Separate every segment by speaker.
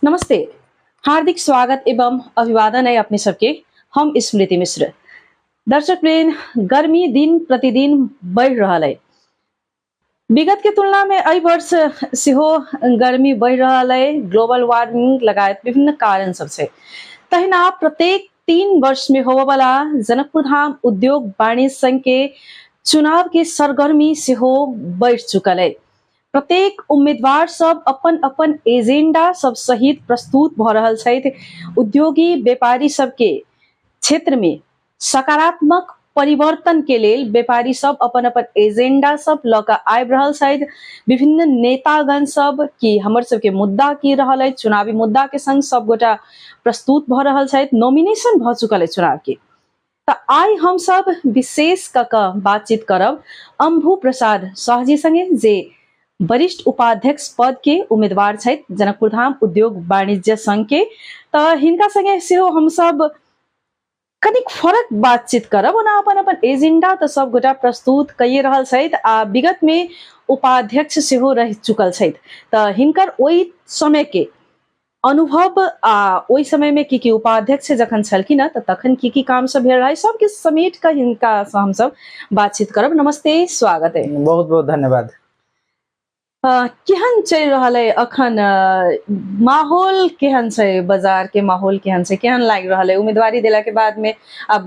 Speaker 1: नमस्ते, हार्दिक स्वागत एवं अभिवादन है अपने सबके। हम स्मृति मिश्र। दर्शक प्रेम, गर्मी दिन प्रतिदिन बढ़ रहा है। विगत के तुलना में एहि वर्ष सेहो गर्मी बढ़ि रहल है। ग्लोबल वार्मिंग लगायत विभिन्न कारण सब छै। तहिना प्रत्येक 3 वर्ष में होबयवला जनकपुर धाम उद्योग वाणिज्य संघ के चुनाव के सरगर्मी सेहो बढ़ि चुकल है। प्रत्येक उम्मीदवार सब अपन अपन एजेंडा सब सहित प्रस्तुत भऽ रहल छथि। उद्योगी व्यापारी सबके क्षेत्र में सकारात्मक परिवर्तन के लेल व्यापारी सब अपन अपन एजेंडा सब लऽ कऽ आबि रहल छथि। विभिन्न नेतागण सब कि हमर सबके मुद्दा की रहल अछि, चुनावी मुद्दा के संग सब गोटा प्रस्तुत भऽ रहल छथि। नॉमिनेशन भऽ चुकल अछि चुनाव के। तऽ आइ हम सब विशेष कऽ कऽ बातचीत करब अम्भु प्रसाद शाहजी संगे, जे वरिष्ठ उपाध्यक्ष पद के उम्मीदवार छथि जनकपुर धाम उद्योग वाणिज्य संघ के। तऽ हिनका संगे सेहो हम सब कनिक फरक बातचीत करब। ओना अपन अपन एजेंडा तऽ सब गोटा प्रस्तुत कइए रहल छथि आ विगत में उपाध्यक्ष सेहो रहि चुकल छथि, तऽ हिनकर ओहि समय के अनुभव आ ओहि समय में की की उपाध्यक्ष जखन छलखिन हँ तऽ तखन की की काम सब भेल रहे, सब किछु समेट कऽ हिनका से हम सब बातचीत करब। नमस्ते, स्वागत है।
Speaker 2: बहुत बहुत धन्यवाद।
Speaker 1: केहन चलि रहल है अखन माहौल? केहन छै बाजार के माहौल? केहन छै, केहन लागि रहल है? उम्मीदवारी देला के बाद में अब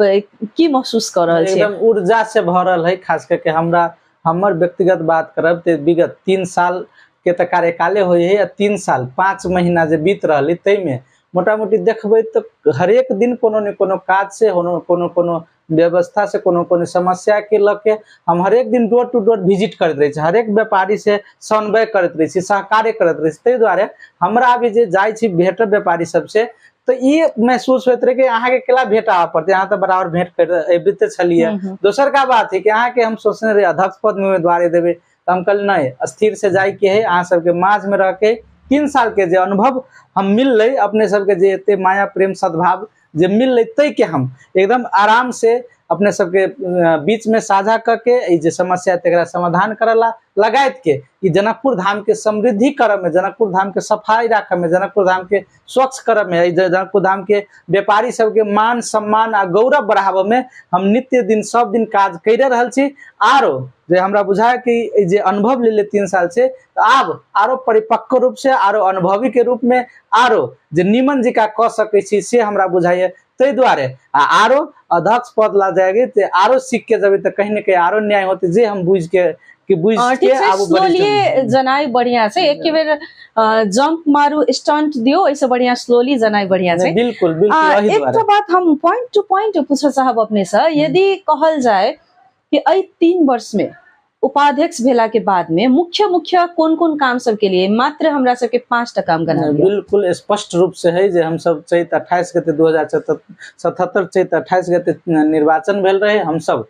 Speaker 1: की महसूस कर रहल छी?
Speaker 2: एकदम ऊर्जा से भरल है। खास करके हमरा हमर व्यक्तिगत बात करब तऽ विगत 3 साल के तऽ कार्यकाले होइ है आ 3 साल 5 महीना जे बीत रहल है ताहिमे मोटा मोटी देखबै तऽ हरेक दिन कोनो ने कोनो काज से, कोनो कोनो कोनो व्यवस्था से, कोनो कोनो समस्या के लऽ के हम हरेक दिन डोर टू डोर विजिट करैत रहै छी, हरेक व्यापारी से समन्वय करैत रहै छी, सहकार्य करैत रहै छी। ताहि दुआरे हमरा अभी जे जाइ छी भेट व्यापारी सबसे तऽ ई महसूस होइत रहै कि अहाँके केला भेंट आबऽ पड़तै, अहाँ तऽ बराबर भेंट कर अबिते छलियै। दोसर का बात है कि अहाँके हम सोचने रही अध्यक्ष पद में उम्मीदवारी देबै, तऽ हम कहली नहि, स्थिर से जाइके है। अहाँ सबके माझ में रह के 3 साल के जे अनुभव हम मिललै, अपने सबके जे एते माया प्रेम सद्भाव जे मिललै, ताहिके हम एकदम आराम से अपने सबके बीच में साझा करके ई जे समस्या है तकरा समाधान करला लगायत के ई जनकपुर धाम के समृद्धि करऽ में, जनकपुर धाम के सफाई राखऽ में, जनकपुर धाम के स्वच्छ करऽ में, ई जनकपुर धाम के व्यापारी सबके मान सम्मान आ गौरव बढ़ाबऽ में हम नित्य दिन सब दिन काज करि रहल छी। आरो जे हमरा बुझाय कि ई जे अनुभव लेले 3 साल से, तऽ आब आरो परिपक्व रूप से, आरो अनुभवी के रूप में, आरो जे निमन जिका कऽ सकै छी से हमरा बुझाइए। ताहि दुआरे आ आरो अध्यक्ष पद ला जाएगी तऽ आरो सीख के जेबै तऽ कहीं ने कहीं आरो न्याय होतै, जे हम बुझि के कि बुझि
Speaker 1: ठीक
Speaker 2: के
Speaker 1: छै।
Speaker 2: आबू वरिष्ठ
Speaker 1: स्लोली जनाइ बढ़िया छै। एक बेर जंप मारू, स्टंट दियौ, एहिसँ बढ़िया स्लोली जनाइ बढ़िया छै।
Speaker 2: बिल्कुल बिल्कुल, एहि
Speaker 1: एकटा
Speaker 2: दुआरे
Speaker 1: बात हम पॉइंट टू पॉइंट पूछऽ चाहब अपने से। यदि कहल जाय कि एहि 3 वर्ष में उपाध्यक्ष भेला के बाद में मुख्य मुख्य कोन कोन काम सब के लिए, मात्र हमरा सबके 5टा काम गना दियौ।
Speaker 2: बिल्कुल स्पष्ट रूप से है जे हमसब चैत 28 गते 2077 चैत 28 गते निर्वाचन भेल रहे। हमसब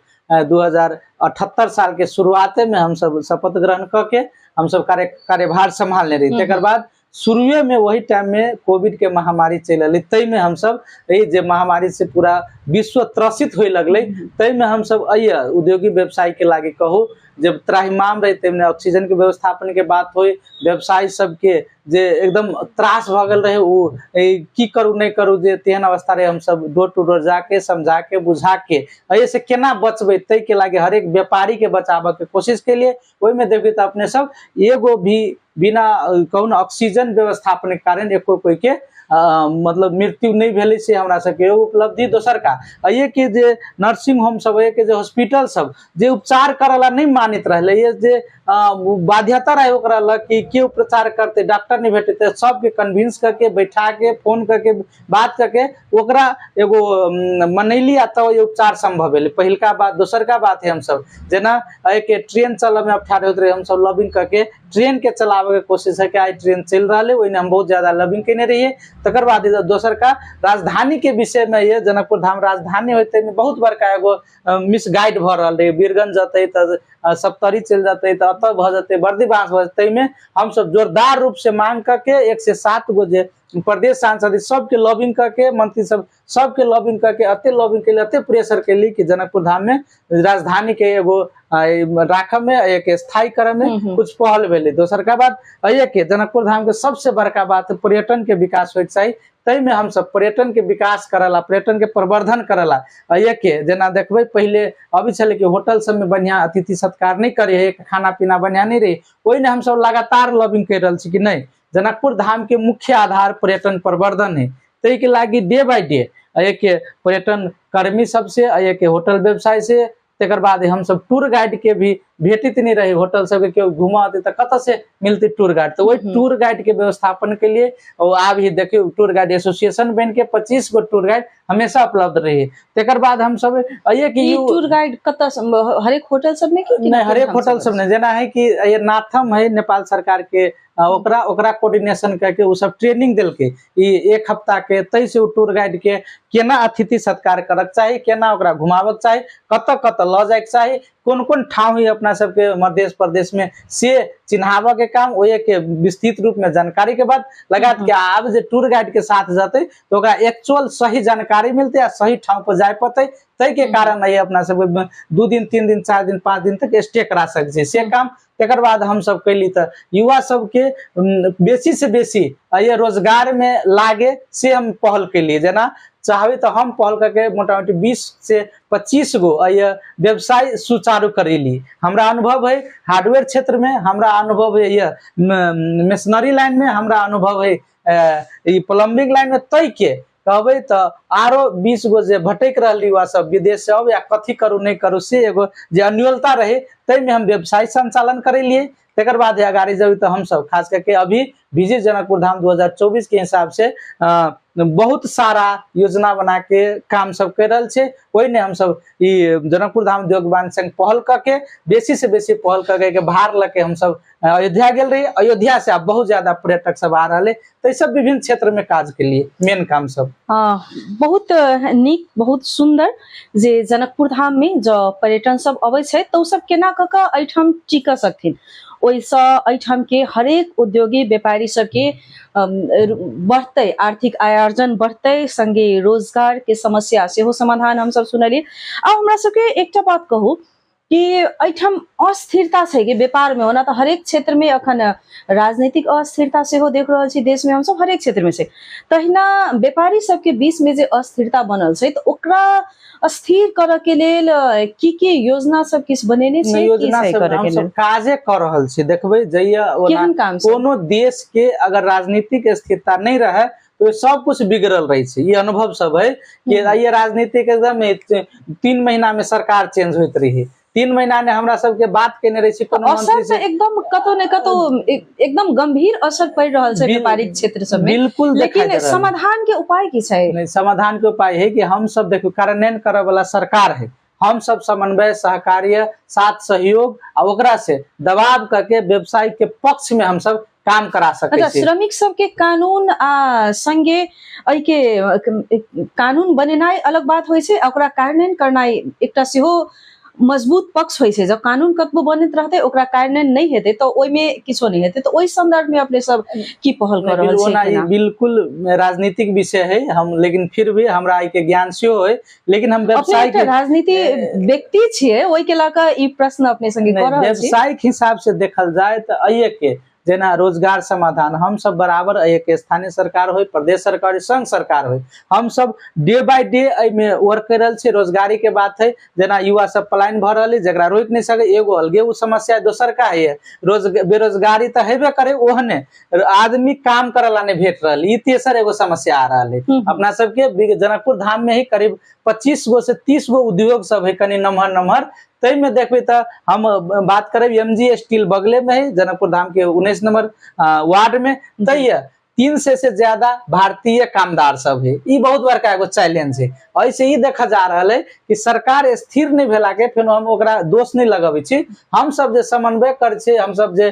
Speaker 2: 2078 साल के शुरुआते में हमसब शपथ ग्रहण कऽ के हमसब कार्यभार सम्हालने रही। तकर बाद शुरुए में वही टाइम में कोविड के महामारी चलि एलै, ताहिमे हमसब एहि जे महामारी से पूरा विश्व त्रसित होए लगलै, ताहिमे हमसब एहि उद्योगी व्यवसाय के लागे कहू जब त्राहिमाम रहे, ताहिमे ऑक्सीजन के व्यवस्थापन के बात होय, व्यवसायी सबके जे एकदम त्रास भऽ गेल रहे, ओ की करू नहि करू जे तेहन अवस्था रहे। हमसब डोर टू डोर जाके समझा के बुझा के एहिसँ केना बचबै ताहिके लागे हरेक व्यापारी के बचाबऽ के कोशिश केलिए। ओहिमे देखबै तऽ अपने सब एगो भी बिना कहू ने ऑक्सीजन व्यवस्थापन के कारण एको कोई के मतलब मृत्यु नहि भेलै, से हमरा सबके एगो उपलब्धि। दोसर का एहि के जे नर्सिंग होम सब, एहि के जे हॉस्पिटल सब जे उपचार करऽ ला नहि मानैत रहलै, ये जे बाध्यता रहे ओकरा लग कि के उपचार करते, डॉक्टर नहि भेटते, सबके कन्विंस करके बैठा के फोन करके बात करके ओकरा एगो मनैली आ तब उपचार संभव भेलै। पहिलका बात। दोसरका बात है हमसब जेना एक ट्रेन चलऽ में अफठार होइत रहे, हमसब लबिंग करके ट्रेन के चलाबे के कोशिश है कि आइ ट्रेन चलि रहल है, ओहिमे हम बहुत ज्यादा लबिंग केने रहिए। तकर बाद दोसर का राजधानी के विषय में ये जनकपुर धाम राजधानी होते में बहुत बड़का एगो मिसगाइड भऽ रहल रहे। वीरगंज जतै तऽ सप्तरी चलि जेतै तऽ एतऽ भऽ जेतै, बर्दीबास भऽ जेतै। ताहिमे हमसब जोरदार रूप से मांग करके 107 गो जे प्रदेश सांसद है, सबके लॉबिंग करके, मंत्री सब सबके लॉबिंग करके, अते लॉबिंग के लिए अते प्रेशर के लिए कि जनकपुर धाम में राजधानी के एगो राखऽ में एक स्थायी करे में कुछ पहल भेलै। दोसर का बात अइए के जनकपुर धाम के सबसे बड़का बात पर्यटन के विकास होइके चाही, ताहिमे हमसब पर्यटन के विकास करला, पर्यटन के प्रवर्धन करला। अइए के जेना देखबै पहिले अबै छलै कि होटल सबमे बढ़िया अतिथि सत्कार नहि करै है, खाना पीना बढ़िया नहि रहै, ओहिमे हमसब लगातार लॉबिंग करि रहल छी कि नहि जनकपुर धाम के मुख्य आधार पर्यटन प्रवर्धन है। ताहिके लागि डे बाय डे एहिके पर्यटन कर्मी सबसे, एहिके होटल व्यवसाय से, तकर बाद हमसब टूर गाइड के भी भेटित नहीं रहे, होटल सबके केओ घूमऽ अतै तऽ कतऽ से मिलतै टूर गाइड, तऽ ओहि टूर गाइड के व्यवस्थापन के लिए और आब ही देखियौ टूर गाइड एसोसिएशन बनि के 25 गो टूर गाइड हमेशा उपलब्ध रही। तकर बाद हमसब अइए कि
Speaker 1: ई टूर गाइड कतऽ हरेक होटल सब में कि
Speaker 2: नहीं, हरेक होटल सब नहीं, जेना है कि ये नाथम है नेपाल सरकार के, ओकरा ओकरा कोऑर्डिनेशन करके ओ सब ट्रेनिंग देलकै ई एक हफ्ता के, तै से ओ टूर गाइड के केना अतिथि सत्कार करक चाही, केना ओकरा घुमाबक चाही, कतऽ कतऽ लऽ जाइके चाही, कोन कोन ठाम है अपना सबके मध्य प्रदेश में से चिन्हाबऽ के काम, ओहि के विस्तृत रूप में जानकारी के बाद लगात के आब जे टूर गाइड के साथ जतै तऽ ओकरा एक्चुअल सही जानकारी मिलतै आ सही ठाम पर जाय पड़तै। ताहि के कारण है अपना सबके 2 दिन 3 दिन 4 दिन 5 दिन तक स्टे करा सकै छी से काम। तकर बाद हमसब कैली तऽ युवा सबके बेसी से बेसी ये रोजगार में लागे से हम पहल कैलिए। जेना चाहबे तऽ हम पहल करके मोटामोटी 20 से 25 गो ये व्यवसाय सुचारू करेली। हमरा अनुभव है हार्डवेयर क्षेत्र में, हमरा अनुभव है ये मेसनरी लाइन में, हमरा अनुभव है ई प्लम्बिंग लाइन में। तय के कहबै तऽ आरो 20 गो जे भटकि रहल युवा सब विदेश से आउ या कथी करू नहि करू से एगो जे अन्योलता रहे ताहिमे हम व्यवसाय संचालन करेलिए। तकर बाद अगाडि जब तऽ हमसब खास करके अभी विजय जनकपुर धाम 2024 के हिसाब से बहुत सारा योजना बना के काम सब कर रहल छै। ओहिमे हमसब ई जनकपुर धाम उद्योग वाणिज्य संघ पहल कऽ के बेसी से बेसी पहल कऽ के भार लऽ के हमसब अयोध्या गेल रही। अयोध्या से आब बहुत ज्यादा पर्यटक सब आ रहल है, तऽ सब विभिन्न क्षेत्र में काज के लिए मेन काम सब।
Speaker 1: हाँ, बहुत नीक, बहुत सुंदर जे जनकपुर धाम में जो पर्यटन सब अबै छै तऽ ओ सब केना कऽ कऽ एहिठाम टिक सकथिन, ओहिसँ एहिठाम के हरेक उद्योगी व्यापारी सबके बढ़तै, आर्थिक आय आर्जन बढ़तै, संगे रोजगार के समस्या सेहो समाधान हमसब सुनलियै। आ हमरा सबके एकटा बात कहू कि एहिठाम अस्थिरता छै कि व्यापार में? ओना तऽ हरेक क्षेत्र में अखन राजनीतिक अस्थिरता सेहो देख रहल छी देश में, हमसब हरेक क्षेत्र में छै, तहिना व्यापारी सबके बीच में जे अस्थिरता बनल छै तऽ ओकरा स्थिर करऽ के लेल की की योजना सब किछु बनेने छै? की
Speaker 2: योजना
Speaker 1: छै
Speaker 2: सब
Speaker 1: करऽ के
Speaker 2: हमसब
Speaker 1: लेल?
Speaker 2: काजे कऽ रहल छी। देखबै जहिया ओना
Speaker 1: केहन काम सब?
Speaker 2: कोनो देश के अगर राजनीतिक स्थिरता नहीं रहे तो सब कुछ बिगड़ल रहे छै। ये अनुभव सब है कि ये राजनीतिक एकदम 3 महीना में सरकार चेंज होइत रही, 3 महीना ने हमरा सबके बात केने रहे छी कोनो
Speaker 1: असर
Speaker 2: मंत्री से।
Speaker 1: तऽ एकदम कतौ ने कतौ एकदम गंभीर असर पड़ि रहल छै व्यापारिक क्षेत्र सब में,
Speaker 2: बिल्कुल देखाई
Speaker 1: लेकिन
Speaker 2: दे रहल है।
Speaker 1: समाधान के उपाय की छै?
Speaker 2: नहीं, समाधान के उपाय है कि हम सब देखो कार्यान्वयन करे वाला सरकार है, हम सब समन्वय सहकार्य साथ सहयोग आ ओकरा से दबाव करके व्यवसाय के पक्ष में हम सब काम करा सकै
Speaker 1: अच्छा,
Speaker 2: छी।
Speaker 1: श्रमिक सबके कानून आ संगे एहिके कानून बनेनाइ अलग बात होइ छै, ओकरा कार्यान्वयन करनाइ एकटा सेहो मजबूत पक्ष होइ छै। जब कानून कतबो बनैत रहतै ओकरा कार्यान्वयन नहि हेतै तऽ ओहिमे किछो नहि हेतै। तऽ ओहि संदर्भ में अपने सब की पहल कऽ रहल छी?
Speaker 2: ओना ई
Speaker 1: केना?
Speaker 2: बिल्कुल राजनीतिक विषय है हम, लेकिन फिर भी हमरा एहि के ज्ञान सेहो है, लेकिन हम
Speaker 1: अपने
Speaker 2: व्यवसाय
Speaker 1: एकटा राजनीति व्यक्ति छियै, ओहि के लऽ कऽ ई प्रश्न अपने संगे कऽ रहल छी।
Speaker 2: व्यवसायिक हिसाब से देखल जाय तऽ एहि के जेना रोजगार समाधान हम सब बराबर एहि के स्थानीय सरकार होय, प्रदेश सरकार होय, संघ सरकार होय, हम सब डे बाय डे एहिमे वर्क कर रहल छी। रोजगारी के बात है, जेना युवा सब पलायन भऽ रहल है जकरा रोकि नहि सके, एगो अलगे ओ समस्या, दोसर का है बेरोजगारी तऽ हेबे करे, ओहने आदमी काम करे ला नहीं भेट रहल, ई तेसर एगो समस्या आ रहल है। अपना सबके जनकपुर धाम में ही करीब 25 गो से 30 गो उद्योग सब है कनि नमहर नमहर, ताहिमे देखबै तऽ हम बात करब एम जी स्टील बगले में है जनकपुर धाम के 19 नंबर वार्ड में, तैय 300 से ज्यादा भारतीय कामदार सब है। ई बहुत बड़का एगो चैलेंज है। ऐसे ई देखा जा रहल है कि सरकार स्थिर नहीं भेला के फेर हम ओकरा दोष नहीं लगबै छी। हम सब जे समन्वय करै छी, हम सब जे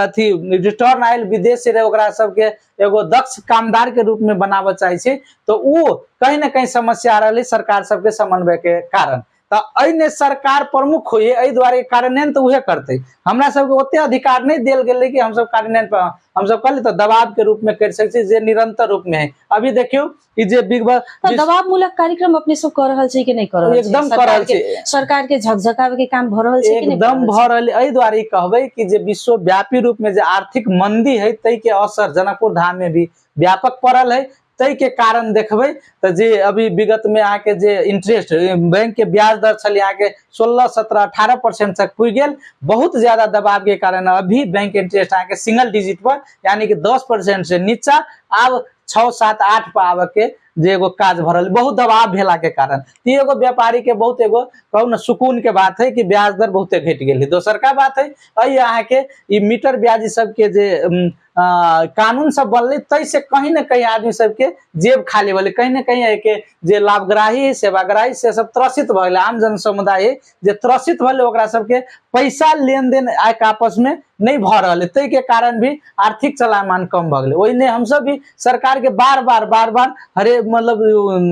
Speaker 2: अथी रिटर्न आयल विदेश से रहे ओकरा सबके एगो दक्ष कामदार के रूप में बनाबऽ चाहे छी, तऽ ओ कहीं ना कहीं समस्या आ रहल है सरकार सबके समन्वय के कारण। तऽ एहिमे सरकार प्रमुख होइए, एहि दुआरे कार्यान्वयन तऽ उहे करतै। हमरा सबके ओते अधिकार नहि देल गेलै कि हमसब कार्यान्वयन पर हमसब कहली तऽ दबाव के रूप में कर सकै छी जे निरंतर रूप में है। अभी देखियौ ई जे बिग
Speaker 1: तऽ दबाव मूलक कार्यक्रम अपने सब कऽ रहल छी कि नहि कऽ रहल छी?
Speaker 2: एकदम कऽ रहल छी।
Speaker 1: सरकार के झकझकावे के काम भऽ रहल छै कि नहि?
Speaker 2: एकदम भऽ रहल। एहि दुआरे ई कहबै कि जे विश्वव्यापी रूप में जे आर्थिक मंदी है ताहि के असर जनकपुर धाम में भी व्यापक पड़ल है। ताहि के कारण देखबै तऽ जे अभी विगत में अहाँके जे इंटरेस्ट बैंक के ब्याज दर छलै अहाँके 16 17 18% तक पुगि गेल। बहुत ज्यादा दबाव के कारण अभी बैंक इंटरेस्ट अहाँके सिंगल डिजिट पर यानी कि 10% से नीचा आब 6 7 8 पर आबऽ के जे एगो काज भऽ रहल, बहुत दबाव भेला के कारण। तऽ एगो व्यापारी के बहुत एगो कहू ने सुकून के बात है कि ब्याज दर बहुते घटि गेल है। दोसर का बात है एहि अहाँके ई मीटर ब्याज सबके जे कानून सब बनलै ताहि से कहीं ने कहीं आदमी सबके जेब खाली भेलै, कहीं ने कहीं एहिके जे लाभग्राही है सेवाग्राही से सब त्रसित भऽ गेलै। आम जन समुदाय है जे त्रसित भेलै, ओकरा सबके पैसा लेन देन आइ आपस में नहीं भऽ रहल है, ताहिके कारण भी आर्थिक चलायमान कम भऽ गेलै। ओहिने हमसब भी सरकार के बार बार बार बार हरे मतलब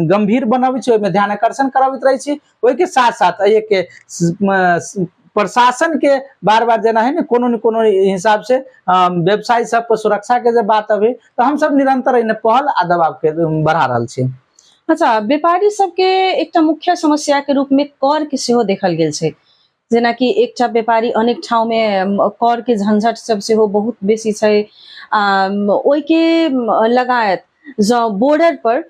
Speaker 2: गंभीर बनबै छी, ओहिमे ध्यान आकर्षण करबैत रहै छी। ओहिके साथ साथ एहिके प्रशासन के बार बार जेना है ने कोनो न कोनो हिसाब से व्यवसायी सब पर सुरक्षा के जे बात अभी तो हम सब निरंतर एने पहल आ दबाव के बढ़ा रहल छी।
Speaker 1: अच्छा, व्यापारी सबके एकटा मुख्य समस्या के रूप में कर के सेहो देखल गेल छै। जेनाकि एकटा व्यापारी अनेक ठाउँ में कर के झंझट सब सेहो बहुत बेसी छै। ओहिके लगायत जँ बॉर्डर पर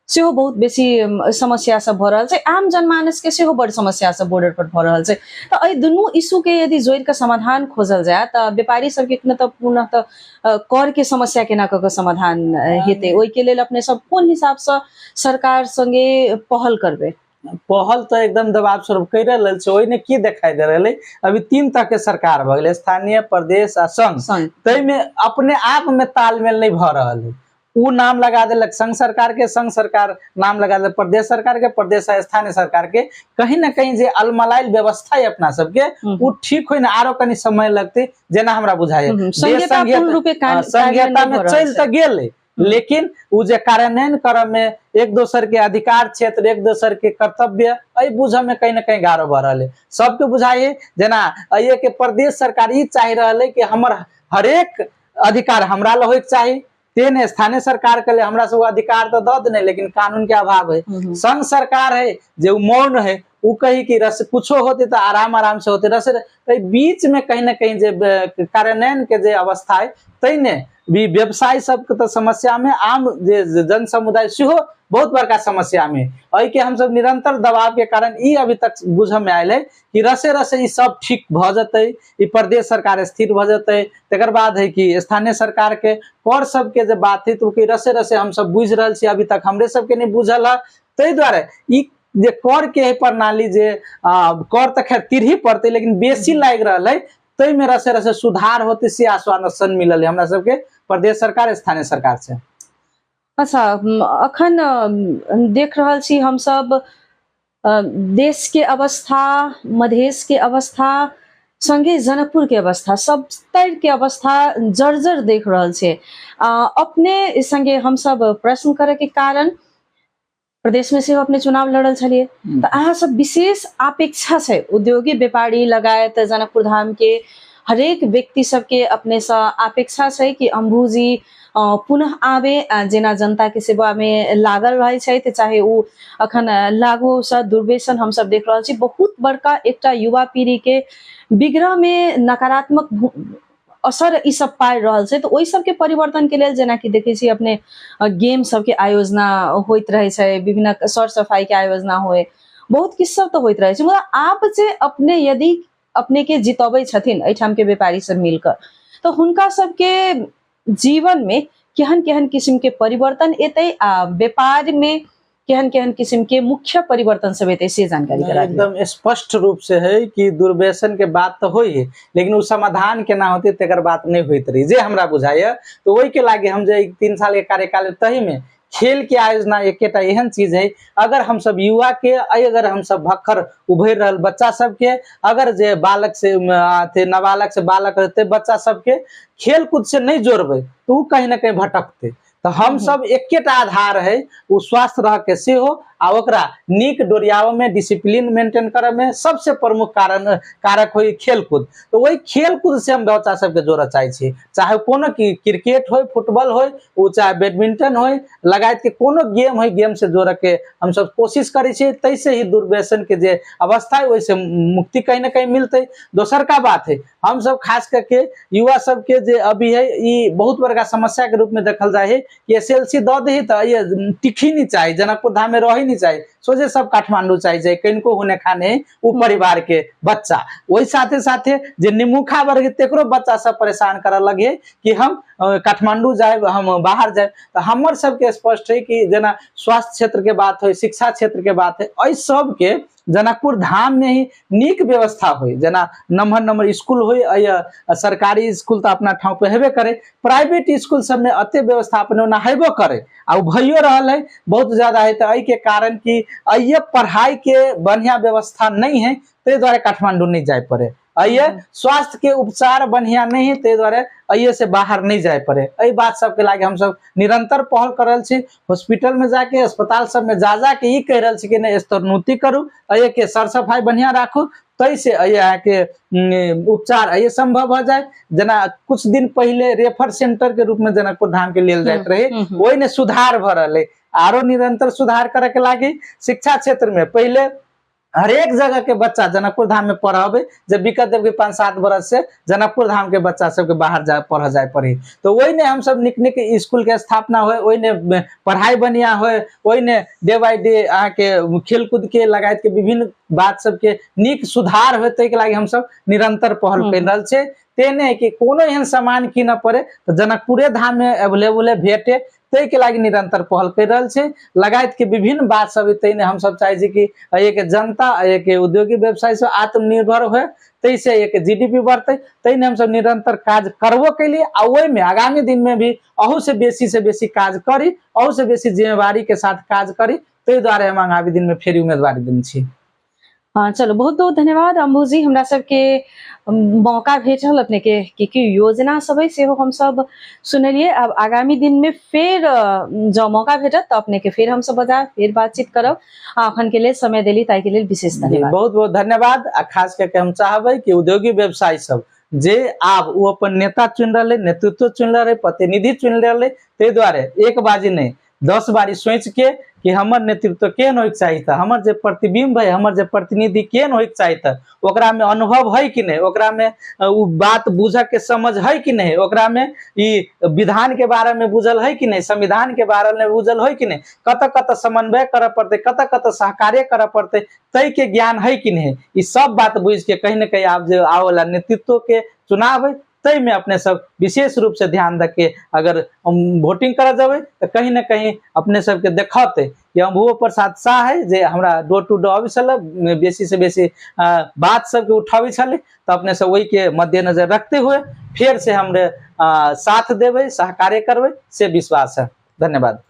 Speaker 1: सेहो बहुत बेसी समस्या सब भऽ रहल छै, आम जनमानस के सेहो बड़ समस्या सब बॉर्डर पर भऽ रहल छै। तऽ एहि दुनू इशू के यदि जोड़ि कऽ समाधान खोजल जाय तऽ व्यापारी सबके ने तऽ पुनः तऽ कर के समस्या केना कऽ कऽ समाधान हेतै, ओहिके लेल अपने सब कोन हिसाबसँ सरकार संगे पहल करबै?
Speaker 2: पहल तऽ एकदम दबाव स्वरूप करि रहल छै। ओहिमे की देखाई दे रहल है, अभी 3 तरह के सरकार भऽ गेलै, स्थानीय, प्रदेश आ संघ। ताहिमे अपने आप में तालमेल नहीं भऽ रहल है। उ नाम लगा देलक संघ सरकार के, संघ सरकार नाम लगा देलक प्रदेश सरकार के, प्रदेश आ स्थानीय सरकार के। कहीं ना कहीं जे अलमलाइल व्यवस्था है अपना सबके उ ठीक होय ना आरो कनी समय लगते जेना हमरा बुझाइ। संघीयता में चलि तऽ गेलै, लेकिन उ जे कार्यान्वयन करऽ में एक दोसर के अधिकार क्षेत्र, एक दोसर के कर्तव्य एहि बुझऽ में कहीं ना कहीं गारो भऽ रहल है। सबके बुझाइ जेना एहि के प्रदेश सरकार ई चाहि रहल है कि हमर हरेक अधिकार हमरा लग होइके चाही, तेने स्थानीय सरकार के लिए हमरा सब अधिकार तो दऽ देने लेकिन कानून के अभाव है। संघ सरकार है जे उ मौन है, उ कही कि रस कुछो होते तो आराम आराम से होते रस। बीच में कहीं ना कहीं जे कार्यान्वयन के जे अवस्था है तैने भी व्यवसाय सबके तो समस्या में आम जे जन समुदाय सेहो बहुत बड़का समस्या में। एहिके हमसब निरंतर दबाव के कारण ई अभी तक बुझऽ में आयल है कि रसे रसे ई सब ठीक भऽ जेतै, ई प्रदेश सरकार स्थिर भऽ जेतै, तकर बाद है कि स्थानीय सरकार के कर सबके जे बात है तो रसे रसे हमसब बुझि रहल छी, अभी तक हमरे सबके नहीं बुझल है। ताहि दुआरे ई जे कर के है प्रणाली जे कर तऽ खैर तिरही पड़तै लेकिन बेसी लागि रहल है, ताहिमे रसे रसे सुधार होते से आश्वासन मिलल है हमरा सबके प्रदेश सरकार स्थानीय सरकार से।
Speaker 1: अच्छा, अखन देख रहल छी हमसब देश के अवस्था, मधेश के अवस्था संगे जनकपुर के अवस्था, सब तर के अवस्था जर्जर देख रहल छै। अपने संगे हमसब प्रश्न करे के कारण प्रदेश में सेहो अपने चुनाव लड़ल छलियै तऽ अहाँ सब विशेष अपेक्षा छै उद्योगी व्यापारी लगायत जनकपुर धाम के हरेक व्यक्ति सबके अपने से अपेक्षा छै कि अम्बुजी पुनः आबे, जेना जनता के सेवा में लागल रहै छथि, चाहे ओ अखन लागू से दुर्व्यसन हमसब देख रहल छी। बहुत बड़का एकटा युवा पीढ़ी के विग्रह में नकारात्मक असर ई सब पारि रहल छै। तऽ ओहि सबके परिवर्तन के लेल जेनाकि देखै छी अपने गेम सबके आयोजना होइत रहै छै, विभिन्न सर सफाई के आयोजना होय, बहुत किछु सब तऽ होइत रहै छै। मुदा आब जे अपने यदि अपने के जितबै छथिन एहिठाम के व्यापारी सब मिलकर, तऽ हुनका सबके जीवन में केहन केहन किस्म के परिवर्तन एतै आ व्यापार में केहन केहन किस्म के मुख्य परिवर्तन सब एतै से जानकारी करा दियौ।
Speaker 2: एकदम स्पष्ट रूप से है कि दुर्व्यसन के बात तो होई है लेकिन उ समाधान केना होते तेकर बात नहीं होइत रही जे हमरा बुझाइए। तो वही के लागे हम जे 3 साल के कार्यकाल तही में खेल के आयोजना एकेटा एहन चीज है, अगर हम सब युवा के अगर हम सब भक्खर उभरि रहल बच्चा सबके, अगर जे बालक से अथी नाबालक से बालक रहते बच्चा सबके खेल कूद से नहीं जोड़बै तो उ कहीं ना कहीं भटकते। तऽ हमसब एकेटा आधार है ओ स्वस्थ रह के सेहो आ ओकरा नीक डोरियाबऽ में, डिसिप्लिन मेंटेन करऽ में सबसे प्रमुख कारण कारक होइ खेलकूद। तऽ ओहि खेलकूद से हम बच्चा सबके जोड़ऽ चाहै छी, चाहे कोनो क्रिकेट होइ, फुटबॉल होइ, ओ चाहे बैडमिंटन होइ, लगायत के कोनो गेम होइ, गेम से जोड़ऽ के हमसब कोशिश करै छियै। ताहिसे ही दुर्व्यसन के जे अवस्था है ओहिसे मुक्ति कहीं ना कहीं मिलतै। दोसर का बात है, हमसब खास करके युवा सबके जे अभी है ई बहुत बड़का समस्या के रूप में देखल जाय है कि SLC दऽ दही तऽ ये टिकी नहीं चाही, जनकपुर धाम में रही नहीं चाही, सोझे सब काठमांडू चाही जाए, कनिको होने खाने उ परिवार के बच्चा। ओहि साथे साथे जे निमुखा वर्ग तेकरो बच्चा सब परेशान करऽ लगे कि हम काठमांडू जाए, हम बाहर जाए। तऽ हमर सबके स्पष्ट है कि जेना स्वास्थ्य क्षेत्र के बात हो, शिक्षा क्षेत्र के बात है, एहि सबके जनकपुर धाम में ही नीक व्यवस्था हो। जेना नम्हर नम्हर स्कूल हो, सरकारी स्कूल तो अपना ठाव पे हेबे करे, प्राइवेट स्कूल सब में अते व्यवस्था अपने ओना हेबो करे आ उ भइयो रहल है बहुत ज्यादा है। तो एहि के कारण कि अइये पढ़ाई के बढ़िया व्यवस्था नहीं है, ताहि दुआरे काठमांडू नहीं जाए पड़े। अइये स्वास्थ्य के उपचार बढ़िया नहीं है, ताहि दुआरे अइये से बाहर नहीं जाए पड़े। एहि बात सबके लागे हमसब निरंतर पहल कर रहल छी। हॉस्पिटल में जाके, अस्पताल सब में जा जाके ई कहि रहल छी कि नहीं स्तरोन्नति करू, अइये के सर सफाई बढ़िया राखू, ताहि से अइये अहाँके उपचार अइये संभव भऽ जाए। जेना कुछ दिन पहिले रेफर सेंटर के रूप में जनकपुर धाम के लेल जाइत रहे, ओहिमे सुधार भऽ रहल है, आरो निरंतर सुधार करे के लागी। शिक्षा क्षेत्र में पहिले हरेक जगह के बच्चा जनकपुर धाम में पढ़ाबे, जब विगत देव के 5-7 बरस से जनकपुर धाम के बच्चा सबके बाहर जा पढ़ जाए पड़े। तो वही ने हम सब निक निक स्कूल के स्थापना होए, ओहि ने पढ़ाई बढ़िया होए, ओहि ने डे बाय डे अहाँके खेलकूद के लगायत के विभिन्न बात सबके नीक सुधार होए, ताहिके लागि हमसब निरंतर पहल कर रहल छियै। तेने कि कोनो एहन सामान कीनऽ पड़े तऽ जनकपुरे धाम में अवेलेबल भेटे, ताहिके लागि निरंतर पहल कर रहल छै। लगायत के विभिन्न बात सब ताहिमे हमसब चाहै छी कि एहिके जनता, एहिके उद्योगी व्यवसाय सब आत्मनिर्भर होए, ताहिसे एहिके GDP बढ़तै। ताहिमे हमसब निरंतर काज करबो केलियै आ ओहिमे आगामी दिन में भी अहू से बेसी से बेसी काज करी, अहू से बेसी जिम्मेवारी के साथ काज करी, ताहि दुआरे हम आगामी दिन में फेर उम्मीदवारी देने छी।
Speaker 1: हाँ चलो, बहुत बहुत धन्यवाद अम्बू जी, हमरा सबके मौका भेटल अपने के की की योजना सब है सेहो हम सब सुनलिए। अब आगामी दिन में फेर जँ मौका भेटत तो अपने के फेर हम सब बजायब, फेर बातचीत करब। अखन के लेल समय देली ताहि के लेल विशेष धन्यवाद।
Speaker 2: बहुत बहुत धन्यवाद। आ खास करके हम चाहबै कि उद्योगी व्यवसायी सब जे आब ओ अपन नेता चुनि रहलै, नेतृत्व चुनि रहलै, प्रतिनिधि चुनि रहलै, ताहि दुआरे एक बाजी नहि 10 बारी सोच के कि हमर नेतृत्व केहन होइके चाही, तऽ हमर जे प्रतिबिंब है, हमर जे प्रतिनिधि केहन होइके चाही, तऽ ओकरा में अनुभव है कि नहीं, ओकरा में उ बात बुझ के समझ है कि नहीं, ओकरा में ई विधान के बारे में बुझल है कि नहीं, संविधान के बारे में बुझल है कि नहीं, कतऽ कतऽ समन्वय करऽ पड़तै, कतऽ कतऽ सहकार्य करऽ पड़तै, ताहि के ज्ञान है कि नहीं, ई सब बात बुझ के कहीं ना कहीं आब जे आबऽ वाला नेतृत्व के चुनाव है ताहिमे अपने सब विशेष रूप से ध्यान दऽ के अगर हम वोटिंग करऽ जेबै तऽ कहीं ना कहीं अपने सबके देखते कि अम्बुओ प्रसाद शाह है जे हमरा डोर टू डोर अबै छलै, बेसी से बेसी बात सबके उठाबै छलै, तऽ अपने सब ओहिके मद्देनजर रखते हुए फेर से हमरे साथ देबै, सहकार्य करबै, से विश्वास है। धन्यवाद।